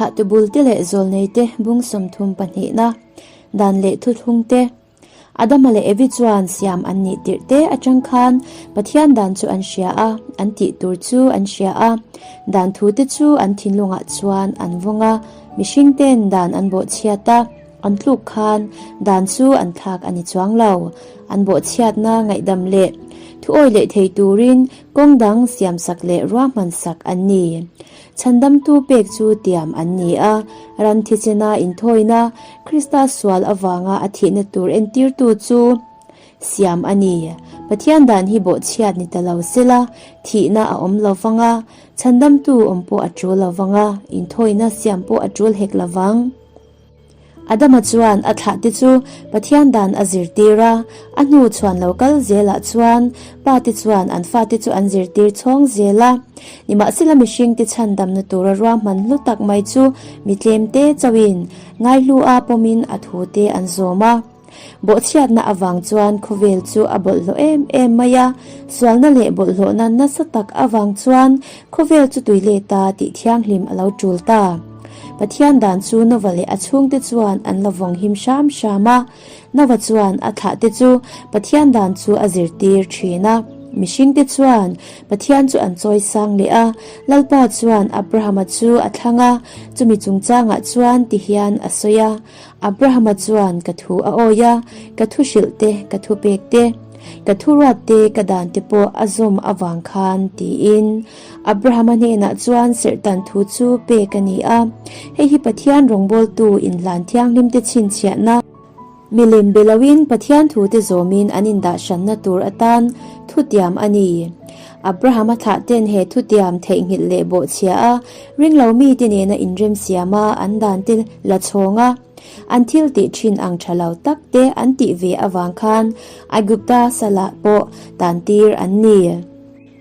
Thlahtu bulte leh zawlneite bung 30 pahnihna, dan leh thuthlungte. Adama leh Evi chuan siam an nih tirh te atang khan Pathian dan chu an hria a, an tih tur chu an hria a. Dan thute chu an thinlungah chuan an vawng a, mihring ten dan an bawhchhiat a, an tluk khan dan chu an thlak a ni chuang lo. An bawhchhiatna ngaihdam leh thuawi leh thei turin kawng dang siamsak leh ruahmansak an ni. Chhandamtu pek chu tiam an ni a, ram thichena inthawina Krista sual avanga a thihna tur entirtu chu siam a ni. Pathian dan hi bawhchhiat ni ta lo sela, thihna a awm lo vang a, chhandamtu awm pawh a tul lo vang a, inthawina siam pawh a tul hek lo vang. Adama chuan a thlahte chu Pathian dan a zirtir a, a hnu chhuan lo kal zelah chuan pa te chuan an fate chu an zirtir chhawng zel a. Nimahsela mihringte chhandamna tura ruahman hlu tak mai chu mi tlemte chauhin ngaihlu a pawmin a thute an zawm a. Bawhchhiatna avang chuan khawvel chu a bawlhhlawh em em mai a, sualna leh bawlhhlawhna nasa tak avang chuan khawvel chu tui leh ta tih thianghlim a lo tul ta. Pathian dan chu Nova leh a chhungte chuan an la vawng him hram hram a, Nova chuan a thlahte chu Pathian dan chu a zirtir thin a. Mihringte chuan Pathian chu an chawi sang leh a, Lalpa chuan Abrahama chu a thlang a, chumi chungchangah chuan tihian a sawi a. Abrahama chuan ka thu a awi a, ka thu hrilh te, ka thu pek te, ka thu ruat te, ka dan te pawh a zawm avang khan, tiin Abrahama hnenah chuan serhtan thu chu pek a ni a. Hei hi Pathian rawngbawltu inhlan thianghlimte chhinchhiahna, milem be loin Pathian thute zawmin an indah hranna tur atan thutiam a ni. Abrahama thlahten he thutiam theihnghilh leh bawhchhia a, ringlo mite nena inremsiam a, an dan te la chhawng a, an thil tih thin ang tha lo tak te an tih ve avang khan Aigupta salah pawh tan tir an ni.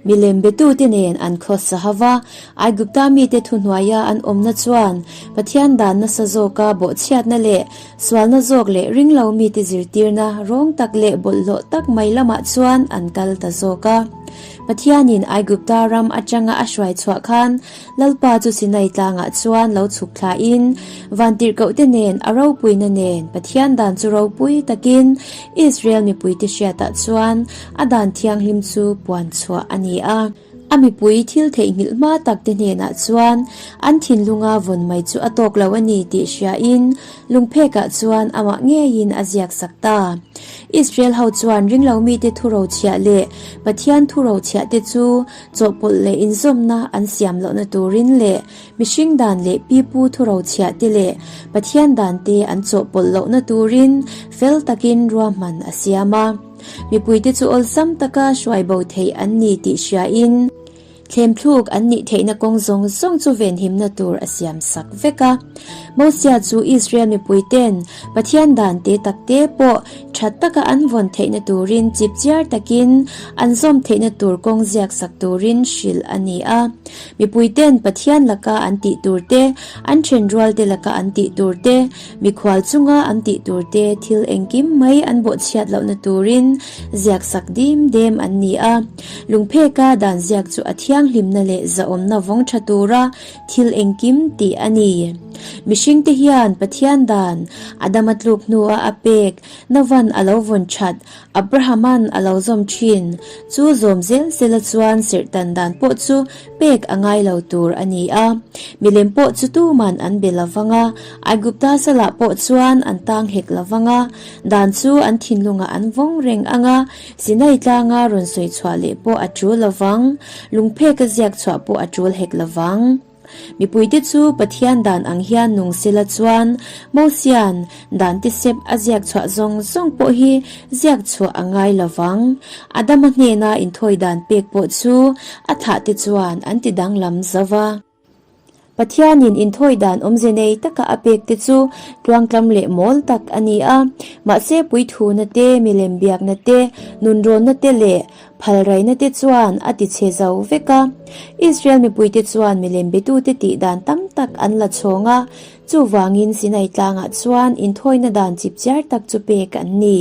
Milem betute nen an khawsa ho va, Aigupta mite thuhnuaia an awmna chuan Pathian dan nasa zawka bawhchhiatna leh sualna zawk leh ringlo mite zirtirna rawng tak leh bawlhhlawh tak mai lamah chuan an kal ta zawk a. Pathianin Aigupta ram atanga a hruai chhuah khan Lalpa chu Sinai tlangah chuan lo chhuk thlain vantirhkohte nen a ropuina nen Pathian dan chu ropui takin Israel mipuite hriatah chuan a dan thianghlim chu puan chhuah a ni a. A mipui thil theihnghilh hma takte hnenah chuan an thinlunga vawn mai chu a tawk lo a ni tih hriain lungphekah chuan amah ngeiin a ziak sak ta. Israel ho chuan ringlo mite thurochhiah leh Pathian thurochhiah te chu chawhpawlh leh inzawmna an siam lohna turin leh mihring dan leh pipu thurochhiah te leh Pathian dan te an chawhpawlh lohna turin fel takin ruahman a siam a. Mipuite chu awlsam taka hruai bo theih an ni tih hriain thlemthluk an nih theihna kawng zawng zawng chu venhimna tur a siam sak vek a. Mosia chu Israel mipuiten Pathian dan te tak te pawh tha taka an vawn theihna turin chipchiar takin an zawm theihna tur kawng ziak sak turin hrilh a ni a. Mipuiten Pathian laka an tih tur te, an thenrualte laka an tih tur te, Mikhual chunga an tih tur te thil engkim mai an bawhchhiat lohna turin ziak sak dim dem an ni a. Lungpheka dan ziak chu a thianghlimna leh zahawmna vawng tha tura thil engkim tih a ni. Mihringte hian Pathian dan Adama tluk hnua a pek Novan a lo vawn that Abrahama'n a lo zawm thin. Chu zawm zel zela chuan serhtan dan pawh chu pek a ngai lo tur a ni a. Milem pawh chu tuman an be lo vang a, Aigupta salah pawh chuan an tang hek lo vang a, dan chu an thinlungah an vawng reng ang a, Sinai tlanga rawn sawi chhuah leh pawh a tul lo vang, lungpheka ziak chhuah pawh a tul hek lo vang. Mipuite chu Pathian dan ang hian nung sela chuan Mosia'n dan tisep a ziak chhuah zawng zawng pawh hi ziak chhuah a ngai lo vang. Adama hnena inthawi dan pek pawh chu a thahte chuan an ti danglam zo va. Pathianin inthawi dan awmze nei taka a pekte chu tluangtlam leh mawl tak a ni a. Mahse puithuna te, milem biakna te, nunrawnna te leh Phalraina te chuan a ti chhe zo vek a. Israel mipuite chuan milem betute tih dan tam tak an la chhawng a, chuvangin Sinai tlangah chuan inthawina dan chipchiar tak chu pek an ni.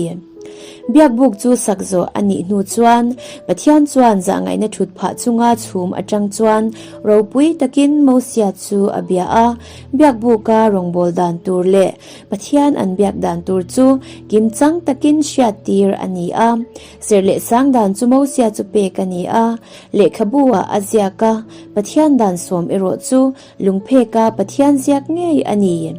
Biakbuk chu sak zawh a nih hnu chuan Pathian chuan zahngaihna thut phah chunga chhum atang chuan ropui takin Mosia chu a bia a, Biakbuka rawngbâwl dan tur leh Pathian an biak dan tur chu kimchang takin hriattir a ni a. Serh leh sang dan chu Mosia chu pek a ni a, lehkhabu ah a ziak a, Pathian dan sawm erawh chu lungpheka Pathian ziak ngei a ni.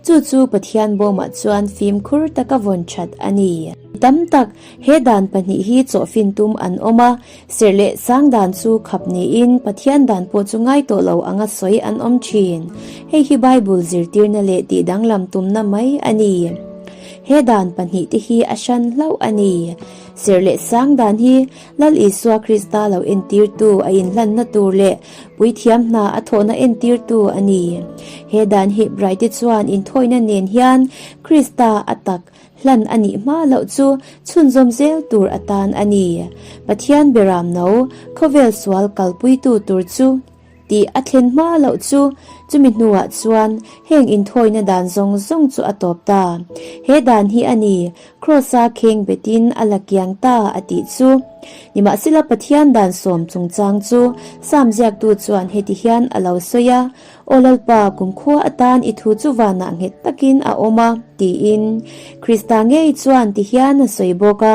Chu chu Pathian bawmah chuan fimkhur taka vawn that a ni. Tam tak he dan pahnih hi chawhfin tum an awm a, serh leh sang dan chu khap niin Pathian dan pawh chu ngai tawh lo anga sawi an awm thin. Hei hi Bible zirtirna leh tihdanglam tumna mai a ni. He dan pahnih te hi a hran hlauh a ni. Serh leh sang dan hi Lal Isua Krista lo entirtu a inhlanna tur leh puithiam hna a thawhna entirtu a ni. He dan hi Braite chuan inthawina nen hian Krista a tak hlan a nih hma loh chu chhunzawm zel tur atan a ni. Pathian beram no khawvel sual kalpuitu tur chu Tih a thlen hma loh chu chumi hnuah chuan heng inthawina dan zawng zawng chu a tawp ta. He dan hi a ni, Kraws-a kheng betin a la kiang ta a tih chu. Nimahsela Pathian dan sawm chungchang chu Sam ziaktu chuan heti hian a lo sawi a, Aw Lalpa, kumkhua atan i thu chu vanah nghet takin a awm a, tiin. Krista ngei chuan ti hian a sawi bawk a.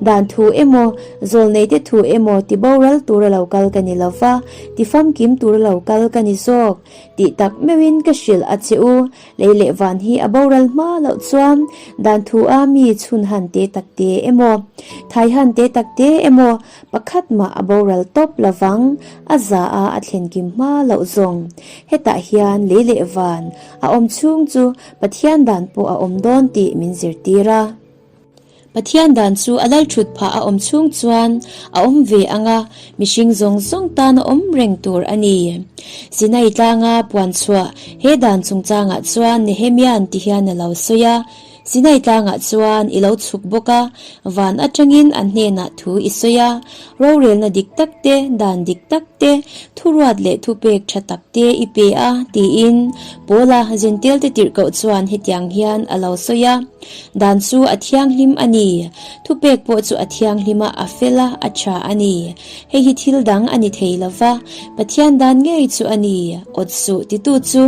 Dan thu emaw, zawlneite thu emaw ti boral tura lo kal ka ni lova, ti famkim tura lo kal ka ni zawk, tih tak meuhin ka hrilh a che u. Lei leh van hi a boral hma loh chuan dan thu a mi chhun han te tak te emaw, thai han te tak te emaw pakhat mah a boral tawp lovang, a za a a thlen kim hma loh zawng. Hetah hian lei leh van a awm chhung chu Pathian dan pawh a awm dawn tih min zirtir a. Pathian dan chu a lal thut phah a awm chhung chuan a awm ve ang a, mihring zawng zawng tan a awm reng tur a ni. Sinai tlanga puan chhuah he dan chungchangah chuan Nehemia'n ti hian a lo sawi a, Sinai tlangah chuan i lo chhuk bawk a, van atangin an hnenah thu i sawi a, rorelna dik tak te, dan dik tak te, thuruat leh thupek tha tak te i pe a, tiin Paula Jentail-te tirhkoh chuan hetiang hian a lo sawi a. Dan chu a thianghlim a ni. Thupek pawh chu a thianghlim a, a fel a, a tha a ni. Hei hi thil dang a ni thei lo va, Pathian dan ngei chu a ni, awt suh titu chu.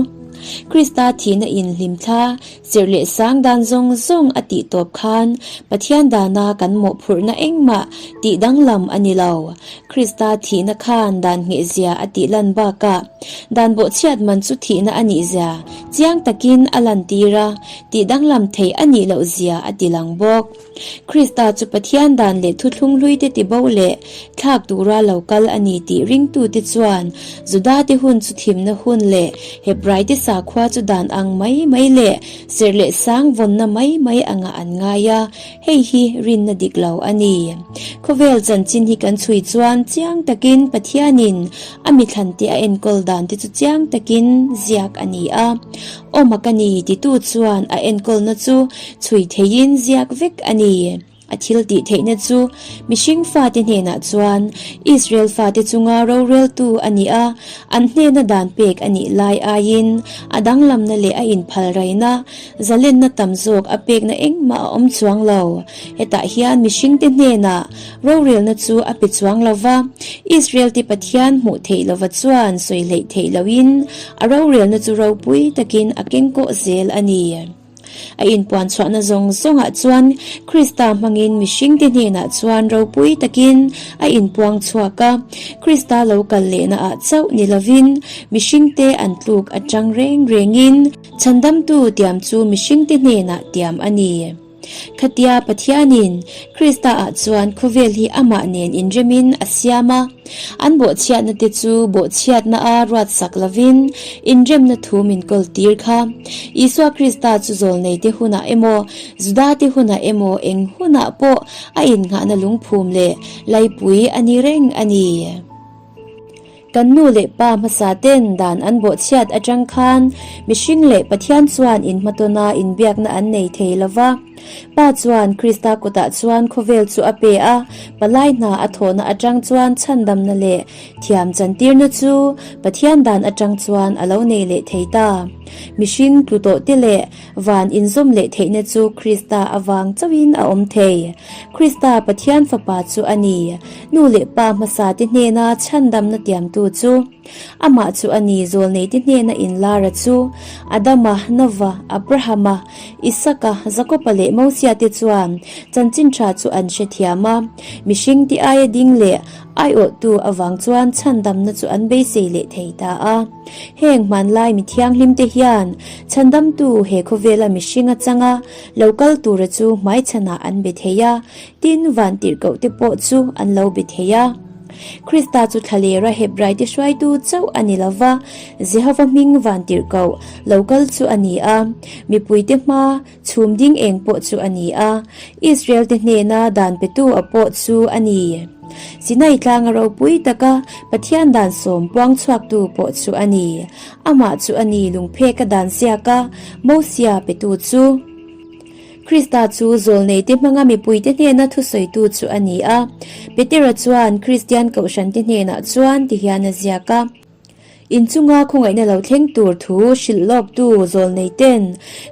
Krista thihna in hlimthla, chirh leh sang dan zawng zawng a tih tawp khan Pathian dana kan mawhphurhna engmah tih danglam a ni lo. Krista thihna khan dan nghehzia a tih lan bakah dan bawhchhiat man chu thihna a nihzia chiang takin a lantir a, Tih danglam theih a nih loh zia a ti lang bawk. Krista chu Pathian dan leh thuthlung hlui te tibo leh thlak tura lo kal a ni tih ringtute chuan Judate hun chu thimna hun leh Hebraite sakhua chu dan ang mai mai leh serh leh sang vawnna mai mai angah an ngai a, hei hi rinna dik lo a ni. Khawvel chanchin hi kan chhui chuan chiang takin Pathianin a mithlante a enkawl dan te chu chiang takin ziak a ni a. Awma ka ni titu chuan a enkawlna chu chhui theiin ziak vek a ni. A thil tih theihna chu mihring fate hnenah chuan Israel fate chunga roreltu a ni a, an hnena dan pek a nih lai aiin a danglamna leh a inphalraina zalenna tam zawk a pekna engmah a awm chuang lo. Hetah hian mihringte hnenah rorelna chu a pe chuang lo va, Israel-te Pathian hmuh theih lova chuan sawi hleih theih loin A rorelna chu ropui takin a keng kawh zel a ni. A inpuan chhuahna zawng zawngah chuan Krista hmangin mihringte hnenah chuan ropui takin a inpuang chhuak a. Krista lo kal lehna ah chauh ni lovin mihringte an tluk atang reng rengin Chhandamtu tiam chu mihringte hnenah tiam a ni. Khatia Pathianin Krista-ah chuan khawvel hi amah nen inremin a siam a, an bawhchhiatna te chu bawhchhiatna a ruatsak lovin inremna thu min kawltir kha. Isua Krista chu zawlneite hunah emaw, Judate hunah emaw eng hunah pawh a innghahna lungphum leh laipui a ni reng a ni. Kan nu leh pa hmasa ten dan an bawhchhiat atang khan mihring leh Pathian chuan inhmatawna inbiakna an nei thei lo va. Pa chuan Krista kutah chuan khawvel chu a pe a, palai hna a thawhna atang chuan chhandamna leh thiam chantirna chu Pathian dan atang chuan a lo nei leh thei ta. Mihring tlu tawhte leh Van inzawm leh theihna chu Krista avang chauhin a awm thei. Krista Pathian Fapa chu a ni. Nu leh pa hmasate hnena chhandamna tiamtu chu Amah chu a ni. Zawlneite hnena inlara chu Adama, Nova, Abrahama, Isaka, Jakoba leh Mosia te chuan chanchin tha chu an hrethiam a. Mihring ti aia ding leh aiawhtu avang chuan chhandamna chu an beisei leh thei ta a. Heng hmanlai mi thianghlimte hian chhandamtu he khawvela mihring atanga lo kal tura chu hmaichhanah an be thei a, tin vantirhkohte pawh chu an lo be thei a. Krista chu thlalera Hebraite hruaitu chauh a ni lova, Jehova hming vantirhkoh lo kal chu a ni a, mipuite hma chhum ding eng pawh chu a ni a, Israel-te hnena dan petu a pawh chu a ni. Sinai tlanga ropui taka Pathian dan sawm puang chhuaktu pawh chu a ni. Amah chu a ni lungpheka dan ziaka Mosia petu chu. Krista chu zawlneite hmanga mipuite hnena thusawitu chu a ni a. Petera chuan Kristian kohhrante hnenah chuan tihian a ziak a. Inchunga khawngaihna lo thleng tur thu hrilh lawktu zawlnei ten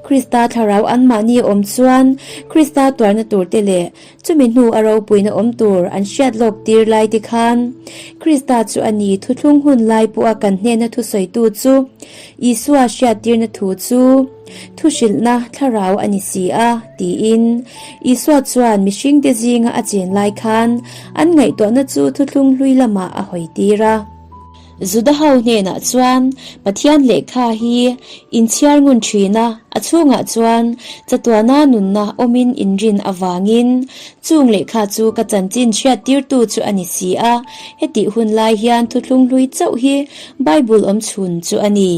Krista thlarau anmahni awm chuan Krista tuarna tur te leh chumi hnu a ropuina awm tur an hriat lawk tir lai te khan Krista chu a ni thuthlung hun lai pawha kan hnena thusawitu chu Isua hriattirna thu chu thu hrilhna thlarau a ni si a tiin Isua chuan mihringte zinga a chen lai khan an ngaihtuahna chu thuthlung hlui lamah a hawi tir a. Juda ho hnenah chuan Pathian lehkha hi inchhiar ngun thin a, a chhungah chuan chatuana nunna awmin inrin avangin chung lehkha chu ka chanchin hriattirtu chu a ni si a, hetih hun lai hian thuthlung hlui chauh hi Bible awm chhun chu a ni.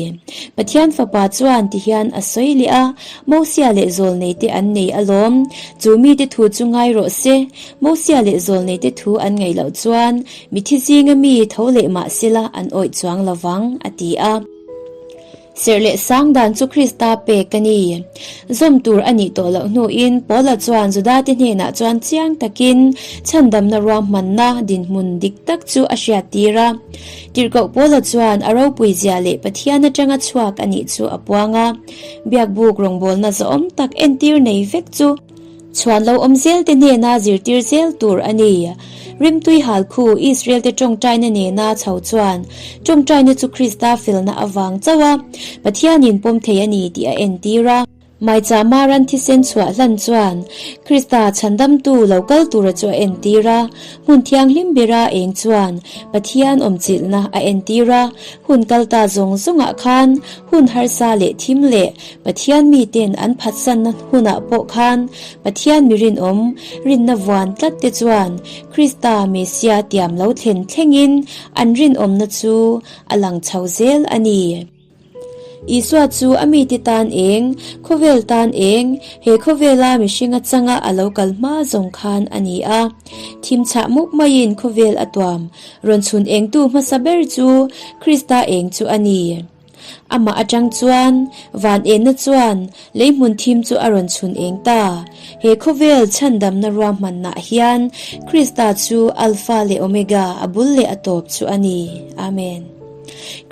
Pathian Fapa chuan tihian a sawi leh a, Mosia leh Zawlneite an nei alawm, chu mite thu chu ngai rawh se, Mosia leh Zawlneite thu an ngaih loh chuan Mithi zinga mi tho leh mah sela an awih chuang lo vang, a ti a. Serh leh sang dan chu Krista pek a ni. Zawm tur a nih tawh loh hnuin Paula chuan Judate hnenah chuan chiang takin chhandamna ruahmanna dinhmun dik tak chu a hriattir a. Tirhkoh Paula chuan a ropuizia leh Pathian atanga chhuak a nih chu a puang a. Biakbuk rawngbawlna zawhawm tak entir nei vek chu Chhuan lo awm zel te hnena zirtir zel tur a ni. Rimtui hal khu Israel te tawngtaina nena chho chuan tawngtaina chu Krista felna avang chauh a Pathianin pawm thei a ni tih a entir a. Maichah maran thisen chhuah hlan chuan Krista chhandamtu lo kal tura chu a entir a, hmun thianghlim bera eng chuan Pathian awmchilhna a entir a, hun kal ta zawng zawngah khan hun harsa leh thim leh Pathian miten an phatsanna hunah pawh khan Pathian mi rinawm, rinna vuan tlat te chuan Krista Messia tiam lo thlen thlengin an rinawmna chu a lang chho zel a ni. Isua chu a mite tan eng, khawvel tan eng, he khawvela mihringa changa a lo kal hma zawng khan a ni a. Thim chhah mup maiin khawvel a tuam, rawn chhun engtu hmasa ber chu Krista eng chu a ni. Amah atang chuan van enna chuan lei hmun thim chu a rawn chhun eng ta. He khawvel chhandamna ruahmanah hian Krista chu Alpha leh Omega, a bul leh a tawp chu a ni. Amen.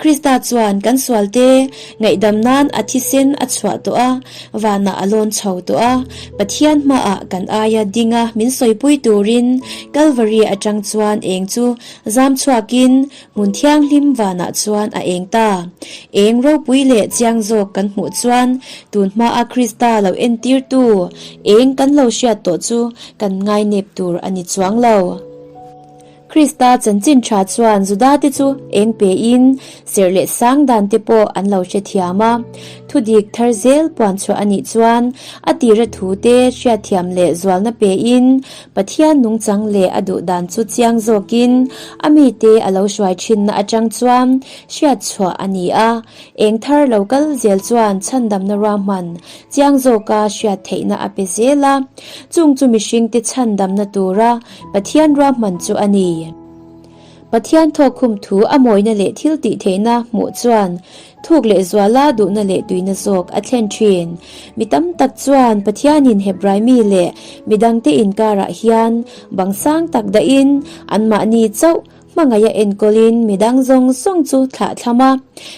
Krista chuan kan sualte ngaihdam nan a thisen a chhuah tawh a, vanah a lawn chho tawh a, Pathian hmaah kan aia dinga min sawipui turin Kalvari atang chuan eng chu zam chhuakin Hmun thianghlim vanah chuan a eng ta. Eng ropui leh chiang zawk kan hmuh chuan tun hmaa Krista lo entirtu eng kan lo hriat tawh chu kan ngainep tur a ni chuang lo. Krista chanchin tha chuan Judate chu eng pein serh leh sang dan te pawh an lo hrethiam a. Thudik thar zel puan chhuah a nih chuan a tira thu te hriatthiam leh zualna pein Pathian nungchang leh a duh dan chu chiang zawkin a mite a lo hruai thinna atang chuan hriat chhuah a ni a, eng thar lo kal zel chuan chhandamna ruahman chiang zawka hriat theihna a pe zel a, chung chu mihringte chhandamna tura Pathian ruahman chu a ni. Pathian thawkkhum thu a mawina leh thil tih theihna hmuh chuan thuk leh zuala duhna leh tuina zawk a thlen thin. Mi tam tak chuan Pathianin Hebrai mi leh midangte inkarah hian bang sang tak dahin anmahni chauh Hmangaih a enkawlin midang zawng zawng chu thlah thlam a,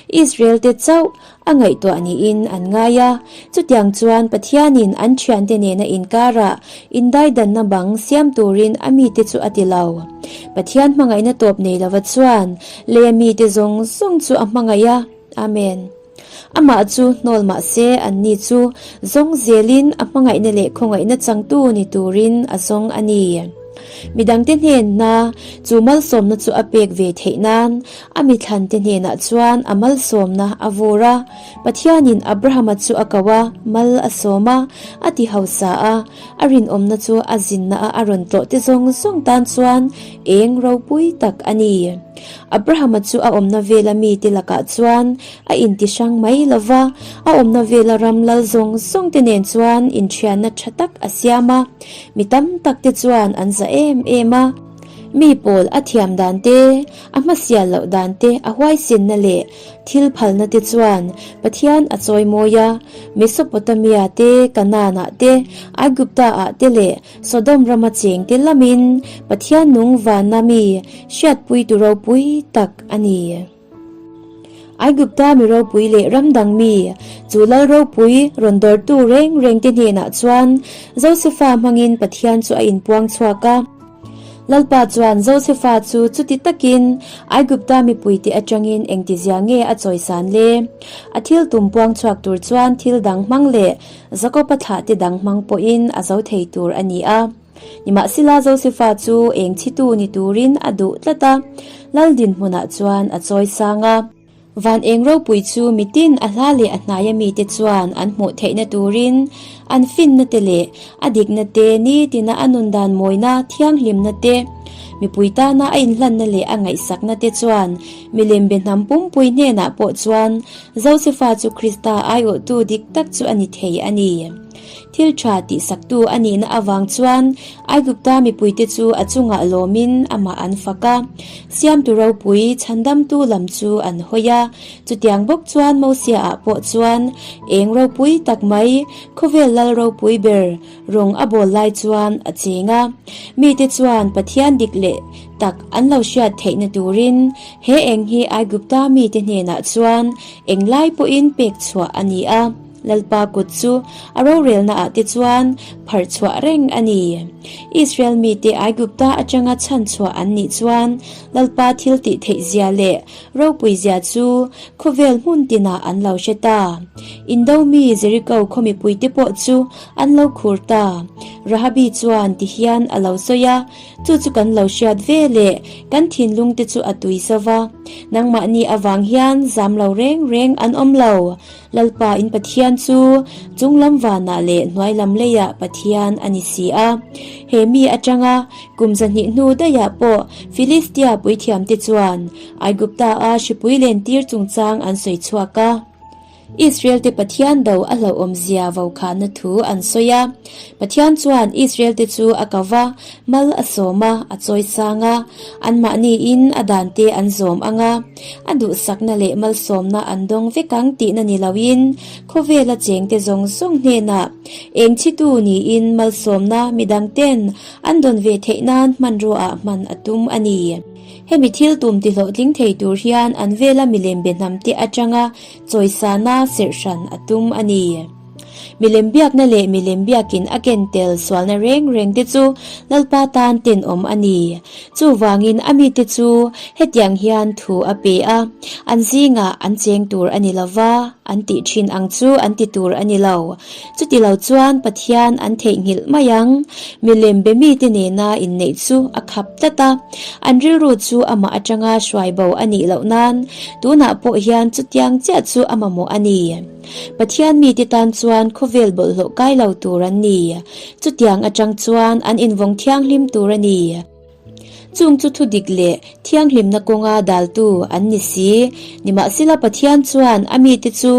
Israel-te chauh a ngaihtuah niin an ngai a. Chutiang chuan Pathianin an thiante nena inkarah indaidanna bang siam turin a mite chu a ti lo. Pathian hmangaihna tawp nei lova chuan leia mite zawng zawng chu a hmangaih a. Amen. Amah chu hnawl mah se anni chu zawng zelin a hmangaihna leh khawngaihna changtu ni turin a zawng a ni. Midangte hnenna chu malsawmna chu a pek ve theih nan a mithlante hnenah chuan a malsawmna a vur a. Pathianin Abrahama chu a ko a, mal a sawm a, a ti hausa a, a rinawmna chu a zinna a a rawn tlawh te zawng zawng tan chuan eng ropui tak a ni. Abrahama chu a awmna vela mite lakah chuan a inti hrang mai lo va, a awmna vela ram lal zawng zawng te nen chuan inthianna tha tak a siam a, mi tam tak te chuan an za em em a. Mi pawl a thiam dan te, a hmasial loh dan te, a huaisinna leh thil phalna te chuan Pathian a chawi mawi a, Mesopotamia te, Kanaan-ah te, Aigupta-ah te leh Sodom rama chengte lamin Pathian nung vana mi hriatpuitu ropui tak a ni. Aigupta mi ropui leh ram dang mi, chu lal ropui rawn dawrtu reng rengte hnenah chuan Josefa hmangin Pathian chu a inpuang chhuak a. Lalpa chuan Josefa chu chuti takin Aigupta mipuite atangin engtizia nge a chawisan le? A thil tum puang chhuak tur chuan thil dang hmang leh Jakoba thlahte dang hmang pawhin a zo thei tur a ni a. Nimahsela Josefa chu eng chhitu ni turin a duh tlat a, lal dinhmunah chuan a chawi sang a. Van eng ropui chu mitin a hla leh a hnaia mite chuan an hmuh theihna turin an finna te leh a dikna te nitina a nun dan mawina thianghlimna te, mipui tana a inhlanna leh a ngaihsakna te chuan milem be hnam pumpui hnenah pawh chuan Josefa chu Krista aiawhtu dik tak chu a ni thei a ni. Thil tha tihsaktu a nihna avang chuan Aigupta mipuite chu a chungah lawmin amah an fak a. Siamtu ropui chhandamtu lam chu an hawi a. Chutiang bawk chuan Mosia-ah pawh chuan eng ropui tak mai, khawvel lal ropui ber rawng a bawl lai chuan a cheng a. Mite chuan Pathian dik leh tak an lo hriat theihna turin he eng hi Aigupta mite hnenah chuan englai pawhin pek chhuah a ni a. Lalpa kut chu a rorelna ah te chuan pharh chhuah reng a ni. Israel mite Aigupta atanga chhan chhuah an nih chuan Lalpa thil tih theih zia leh ropui zia chu khawvel hmun tinah an lo hre ta. Indo mi Jeriko khaw mipui te pawh chu an lo khur ta. Rahabi chuan ti hian a lo sawi a, Chu chu kan lo hriat ve leh kan thinlung te chu a tui zo va, nangmahni avang hian zam lo reng reng an awm lo. Lalpa in Pathian chu chung lam vanah leh hnuai lam leiah Pathian a ni si a. He mi atanga kum zahnih hnu daihah pawh Filistia puithiamte chuan Aigupta-a hripui lentir chungchang an sawi chhuak a. Israel-te Pathian do a hlauhawmzia vokhanna thu an sawi a. Pathian chuan Israel-te chu a ko va, mal a sawm a, a chawisang a, anmahniin a dante an zawm ang a. A duhsakna leh malsawmna an dawng vek ang tihna ni loin khawvela chengte zawng zawng hnenah eng chhitu niin malsawmna midangten an dawn ve theih nan hmanruaah hman a tum a ni. Hemi thil tum tihlawhtling thei tur hian an vela milem be hnamte atanga chawisana serh hran a tum a ni. Milem biakna leh milem biakin a ken tel sualna reng reng te chu Lalpa tan tenawm a ni. Chuvangin a mite chu hetiang hian thu a pe a, an zingah an cheng tur a ni lo va, an tih thin ang chu an ti tur a ni lo. Chuti lo chuan Pathian an theihnghilh mai ang. Milem be mite nena inneih chu a khap tlat a, an rilru chu amah atanga hruai bo a nih loh nan tunah pawh hian chutiang chiah chu a mamawh a ni. Pathian mite tan chuan khawvel bawlhhlawh kai lo tur an ni. Chutiang atang chuan an invawng thianghlim tur a ni. Chung chu thudik leh thianghlimna kawnga daltu an ni si. Nimahsela Pathian chuan a mite chu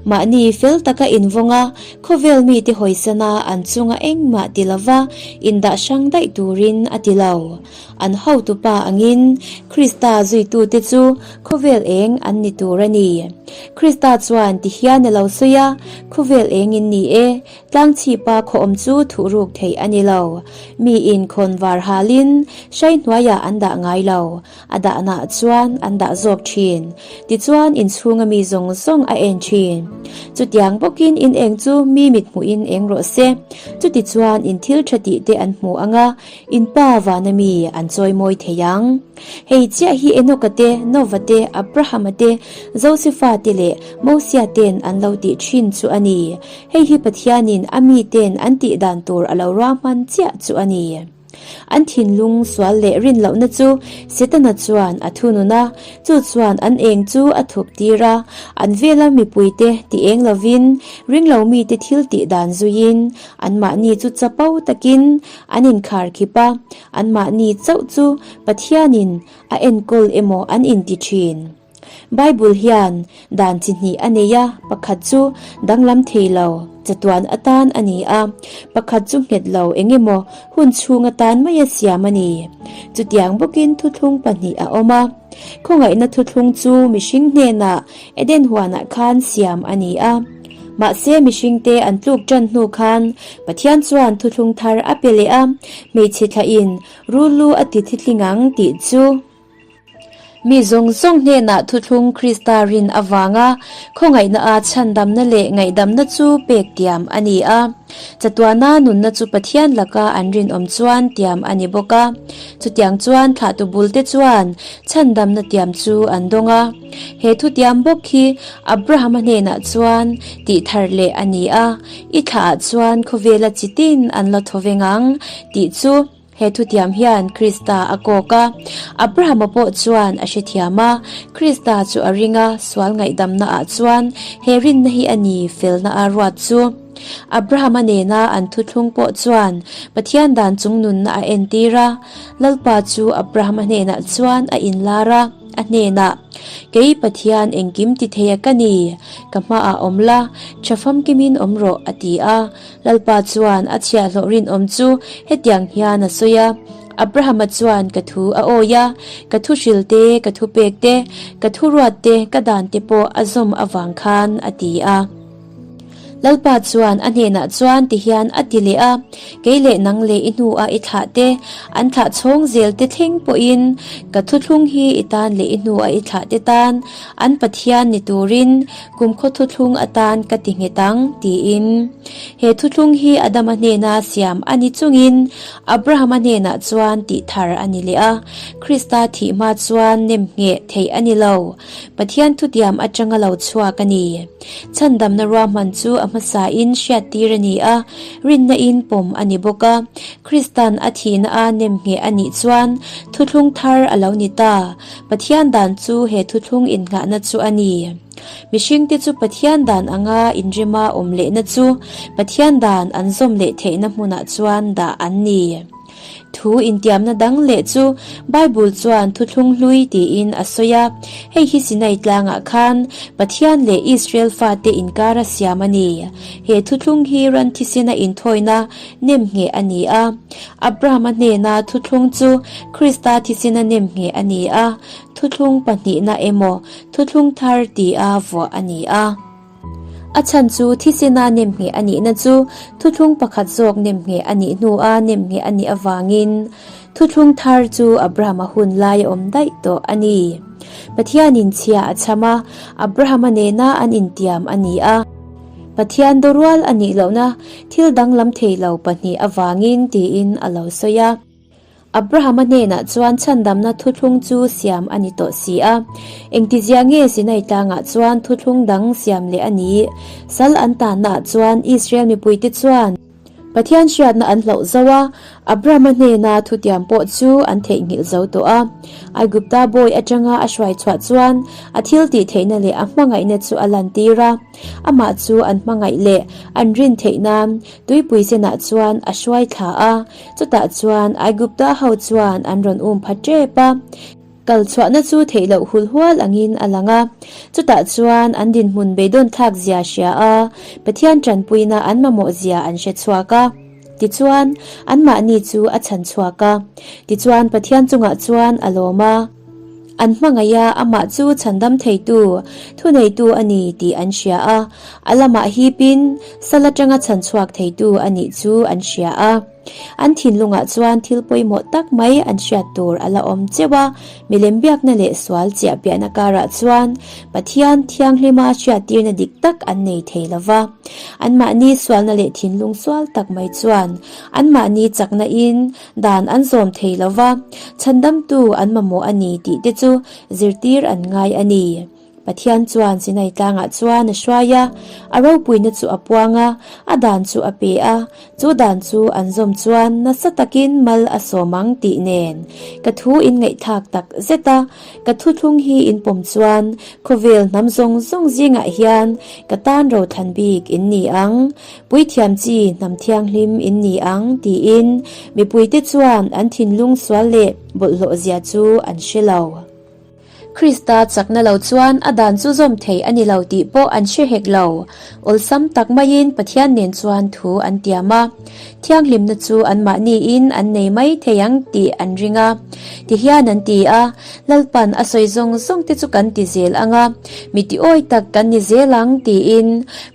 mahni fel taka invawng a, khawvel mite hawisana an chunga engmah ti lova indah hrang daih turin a ti lo. An hotupa angin Krista zuitute chu khawvel eng an ni tur a ni. Krista chuan ti hian a lo sawi a, Khawvel eng in ni e, tlangchhipa khaw awm chu thuhruk theih a ni lo. Miin khawnvar halin hrai hnuaiah an dah ngai lo. A dahnaah chuan an dah zawk thin. Tichuan inchhunga mi zawng zawng a en thin. Chutiang bawkin in eng chu mi mit hmuhin eng rawh se. Chutichuan in thil tha tih te an hmu ang a, in pa vana mi an chawi mawi thei ang. Hei chiah hi Enoka te, Nova te, Abrahama te, Josefa te leh Mosia ten an lo tih thin chu a ni. Hei hi Pathianin a mi ten an tih dan tur a lo ruahman chiah chu a ni. An thinlung sual leh rin lohna chu Setana chuan a thunun a, chu chuan an eng chu a thup tir a, an vela mipuite ti eng lovin ringlo mite thil tih dan zuiin anmahni chu chapo takin an inkhar khip a, anmahni chauh chu Pathianin a enkawl emaw an inti thin. Bible hian dan chi hnih a nei a, pakhat chu danglam thei lo, chatuan atan a ni a, pakhat chu nghet lo eng emaw hun chhung atan mai a siam a ni. Chutiang bawkin thuthlung pahnih a awm a. Khawngaihna thuthlung chu mihring hnenah Eden huanah khan siam a ni a. Mahse mihringte an tluk tan hnu khan Pathian chuan thuthlung thar a pe leh a, hmeichhe thlahin rul lu a ti thitling ang tih chu. Mi zawng zawng hnenah thuthlung Krista rin avanga khawngaihna a chhandamna leh ngaihdamna chu pek tiam a ni a. Chatuana nunna chu Pathian laka an rinawm chuan tiam a ni bawk a. Chutiang chuan thlahtu bulte chuan chhandamna tiam chu an dawng a. He thutiam bawk hi Abrahama hnenah chuan tih thar leh a ni a, I thlaah chuan khawvela chi tin an la thaw veng ang tih chu. He thutiam hian Krista a kawk a. Abrahama pawh chuan a hrethiam a, Krista chu a ring a, sual ngaihdamna ah chuan he rinna hi a ni felna a ruat chu. Abrahama nena an thuthlung pawh chuan Pathian dan chungnunna a entir a. Lalpa chu Abrahama hnenah chuan a inlar a, a hnenah, Kei Pathian engkim ti thei a ka ni, ka hmaah awm la, tha famkimin awm rawh, a ti a. Lalpa chuan a chhiahhlawh rinawm chu hetiang hian a sawi a, Abrahama chuan ka thu a awi a, ka thu hril te, ka thu pek te, ka thu ruat te, ka dan te pawh a zawm avang khan, a ti a. Lalpa chuan a hnenah chuan tihian a ti leh a, Kei leh nang leh i hnua i thlah te, an thlah chhawng zel te thleng pawhin ka thuthlung hi i tan leh i hnua i thlah te tan an Pathian ni turin Kumkhaw thuthlung atan ka ti nghet ang, tiin. He thuthlung hi Adama hnena siam a ni chungin Abrahama hnenah chuan tih thar a ni leh a, Krista thih hma chuan nem ngheh theih a ni lo. Pathian thutiam atanga lo chhuak a ni. Chhandamna ruahman chu a hmasain hriattir a ni a, rinna in pawm a ni bawk a. Kristan a thihna a nem ngheh a nih chuan thuthlung thar a lo ni ta. Pathian dan chu he thuthlung innghahna chu a ni. Mihringte chu Pathian dan anga inrema awm lehna chu Pathian dan an zawm leh theihna hmunah chuan dah an ni. Thu intiamna dang leh chu Bible chuan thuthlung hlui tiin a sawi a, hei hi Sinai tlangah khan Pathian leh Israel fate inkara siam a ni. He thuthlung hi ran thisena inthawina nemngheh a ni a. Abrahama hnena thuthlung chu Krista thisena nemngheh a ni a. Thuthlung pahnihna emaw thuthlung thar tia vuah a ni a. A chhan chu thisena nemngheh a nihna chu thuthlung pakhat zawk nemngheh a nih hnua nemngheh a nih avangin thuthlung thar chu Abrahama hun lai a awm daih tawh a ni. Pathianin chhia a chham a, Abrahama nena an intiam a ni a. Pathian dawrual a nih lohna thil danglam thei lo pahnih avangin tiin a lo sawi a. Abrahama hnenah chuan chhandamna thuthlung chu siam a ni tawh si a. Engtizia nge Sinai tlangah chuan thuthlung dang siam leh a ni? Sal an tannaah chuan Israel mipuite chuan Pathian hriatna an hloh zo a, Abrahama hnena thutiam pawh chu an theihnghilh zo tawh a. Aigupta bawi atanga a hruai chhuah chuan a thil tih theihna leh a hmangaihna chu a lantir a. Amah chu an hmangaih leh an rin theih nan tuipui senah chuan a hruai thla a. Chutah chuan Aigupta ho chuan an rawn um pha tep a, kal chhuahna chu theih loh hul hual angin a lang a. Chutah chuan an dinhmun beidawn thlak zia hria a, Pathian tanpuina an mamawh zia an hre chhuak a. Tichuan, anmahni chu a chhan chhuak a. Tichuan, Pathian chungah chuan a lawm a. An hmangaih a, amah chu chhandam theitu, thuneitu a ni tih an hria a. A lamah hipin, sal atanga chhan chhuak theitu a nih chu an hria a. An thinlungah chuan thil pawimawh tak mai an hriat tur a la awm cheuh a, milem biakna leh sual chiah piahna karah chuan Pathian thianghlima hriattirna dik tak an nei thei lo va. Anmahni sualna leh thinlung sual tak mai chuan anmahni chakna in dan an zawm thei lo va, chhandamtu an mamawh a ni tih te chu zirtir an ngai a ni. Pathian chuan Sinai tlangah chuan a hruai a, a ropuina chu a puang a, a dan chu a pe a, chu dan chu an zawm chuan nasa takin mal a sawm ang tih nen ka thu in ngaihthlak tak zet a, ka thuthlung hi in pawm chuan khawvel hnam zawng zawng zingah hian ka tan rothlan bik in ni ang, puithiam chi hnam thianghlim in ni ang tiin mipuite chuan an thinlung sual leh bawlhhlawh zia chu an hre lo. Krista chakna lo chuan a dan chu zawm thei a ni lo tih pawh an hre hek lo. Awlsam tak maiin Pathian nen chuan thu an tiam a. Thianghlimna chu anmahniin an nei mai thei ang tih an ring a. Tihian an ti a, Lalpan a sawi zawng zawng te chu kan ti zel ang a, mi tiawi tak kan ni zel ang tiin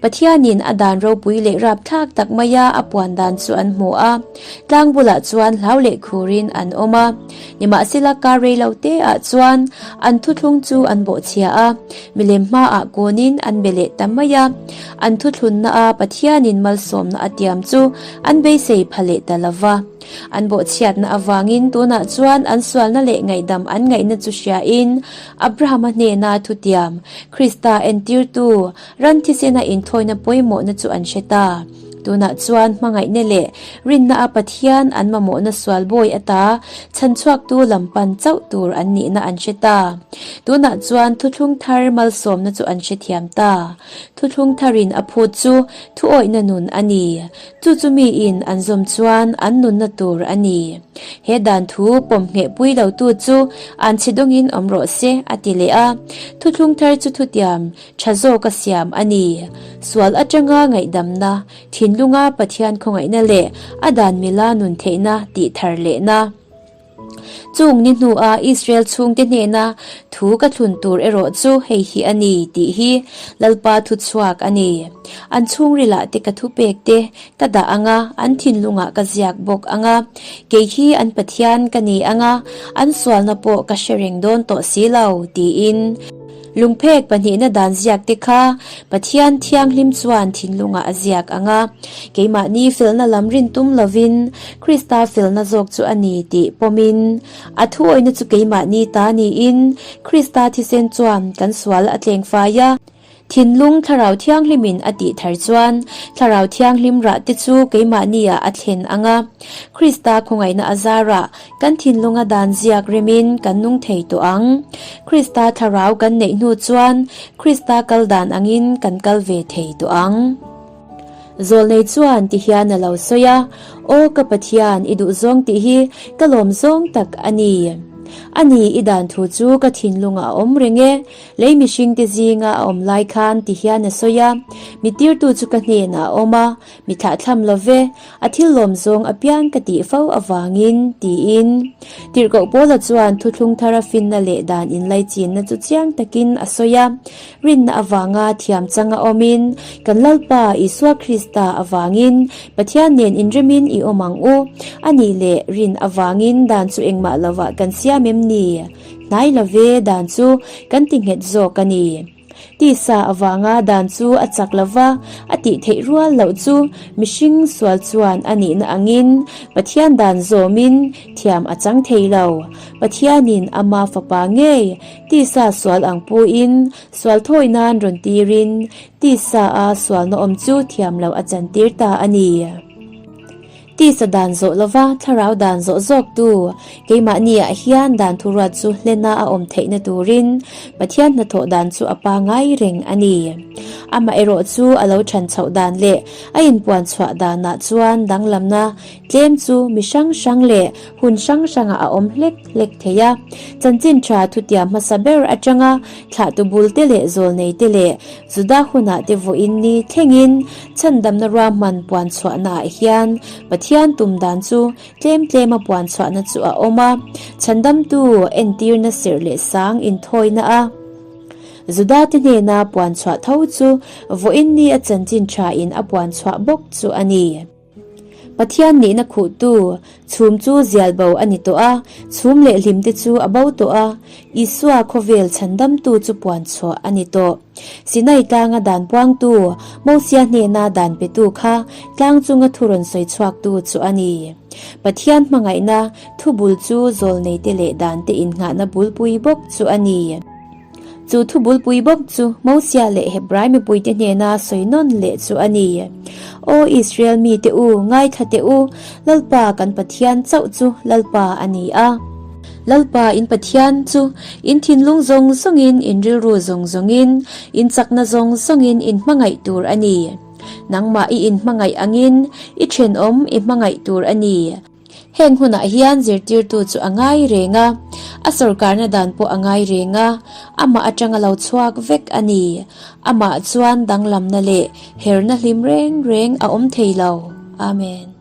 Pathianin a dan ropui leh rapthlak tak maia a puan dan chu an hmu a. Tlang bulah chuan hlau leh khurin an awm a. Nimahsela kar rei lo te ah chuan an thuthlung chu an bawhchhia a, milem hmaah kawnin an be leh ta mai a. An thuthlunna a Pathianin malsawmna a tiam chu an beisei pha leh ta lo va. An bawhchhiatna avangin tunah chuan an sualna leh ngaihdam an ngaihna chu hriain Abrahama hnena thutiam, Krista entirtu, ran thisena inthawina pawimawhna chu an hre ta. Tunah chuan hmangaihna leh rinna a Pathian an mamawhna sual bawi ata chhanchhuaktu lam pan chauh tur an nihna an hre ta. Tunah chuan thuthlung thar malsawmna chu an hrethiam ta. Thuthlung tharin a phut chu thuawihna nun a ni. Chu chu miin an zawm chuan an nunna tur a ni. He dan thu pawm ngheh pui lotu chu an chhe dawngin awm rawh se, a ti leh a. Thuthlung thar chu thutiam Tha zawk a siam a ni. Sual atanga ngaihdamna, thinlunga Pathian khawngaihna leh a dan mila nun theihna tih thar lehna. Chung ni hnua Israel chhungte hnena thu ka thlun tur erawh chu hei hi a ni tih hi Lalpa thuchhuak a ni. An chhungrilah te ka thupek te ka dah ang a, an thinlungah ka ziak bawk ang a. Kei hi an Pathian ka ni ang a, an sualna pawh ka hre reng dawn tawh si lo, tiin. Lungphek pahnihna dan ziak te kha Pathian Thianghlim chuan thinlungah a ziak ang a, keimahni felna lam rin tum lovin Krista felna zawk chu a ni tih pawmin, a thuawihna chu keimahni ta niin Krista thisen chuan kan sual a tleng fai a. Thinlung Thlarau Thianghlimin a tih thar chuan Thlarau Thianghlim rah te chu keimahniah a thlen ang a, Krista khawngaihna a zarah Kan thinlunga dan ziak remin kan nung thei tawh ang. Krista thlarau kan neih hnu chuan Krista kal dan angin kan kal ve thei tawh ang. Zawlnei chuan ti hian a lo sawi a, Aw ka Pathian, i duhzawng tih hi ka lawm zawng tak a ni. A ni, i dan thu chu ka thinlungah a awm reng e. Lei mihringte zinga a awm lai khan ti hian a sawi a, Mi tirtu chu ka hnenah a awm a, mi thlahthlam lo ve. A thil lawm zawng apiang ka tih fo avangin, tiin Tirhkoh Paula chuan thuthlung thara finna leh dan inlaichinna chu chiang takin a sawi a. Rinna avanga thiam changa awmin, kan Lalpa Isua Krista avangin Pathian nen inremin i awm ang u. A nih leh rin avangin dan chu engmah lovah kan siam em ni? Hnai love dan chu kan ti nghet zawk a ni. Tisa avanga dan chu a chak lo va, a tih theih rual loh chu mihring sual chuan a nihna angin Pathian dan zawmin thiam a chang thei lo. Pathianin ama fapa ngei tisa sual ang puin sual thawi nan rawn tirin tisa a sualna awm chu thiam loh a chantir ta a ni. Tisa dan zawh lova thlarau dan zawh zawktu keimahniah hian dan thuruat chu hlena a awm theihna turin Pathian hnathawh dan chu a pangai reng a ni. Amaherawh chu a lo ṭhan chhoh dan leh a inpuan chhuah danah chuan danglamna tlem chu mi hrang hrang leh hun hrang hrangah a awm hlek hlek thei a. Chanchin ṭha thutiam hmasa ber aṭanga thlahtu bulte leh zawlneite leh Juda hunah te vawiin ni thlengin chhandamna ruahman puan chhuahnaah hian Pathian tum dan chu Tlem tlema puan chhuahna chu a awm a, chhandamtu entirna serh leh sang inthawina a. Judate hnena puan chhuah tho chu vawiin ni a chanchin tha in a puan chhuah bawk chu a ni. Pathian nihna khuhtu chhum chu zial bo a ni tawh a, chhum leh hlimte chu a bo tawh a, Isua khawvel chhandamtu chu puan chhuah a ni tawh. Sinai tlanga dan puangtu, Mosia hnena dan petu kha tlang chunga thu rawn sawi chhuaktu chu a ni. Pathian hmangaihna thu bul chu zawlneite leh dante innghahna bulpui bawk chu a ni. Chu thu bulpui bawk chu Mosia leh Hebrai mipuite hnena sawi nawn leh chu a ni. Aw Israel mite u, ngaithla teh u, Lalpa kan Pathian chauh chu Lalpa a ni a. Lalpa in Pathian chu in thinlung zawng zawngin, in rilru zawng zawngin, in chakna zawng zawngin in hmangaih tur a ni. Nangmah i inhmangaih angin i thenawm i hmangaih tur a ni. Heng hunah hian zirtirtu chu a ngai reng a, a sawrkarna dan pawh a ngai reng a, amah atanga lo chhuak vek a ni. Amah chuan danglamna leh herna hlim reng reng a awm thei lo. Amen.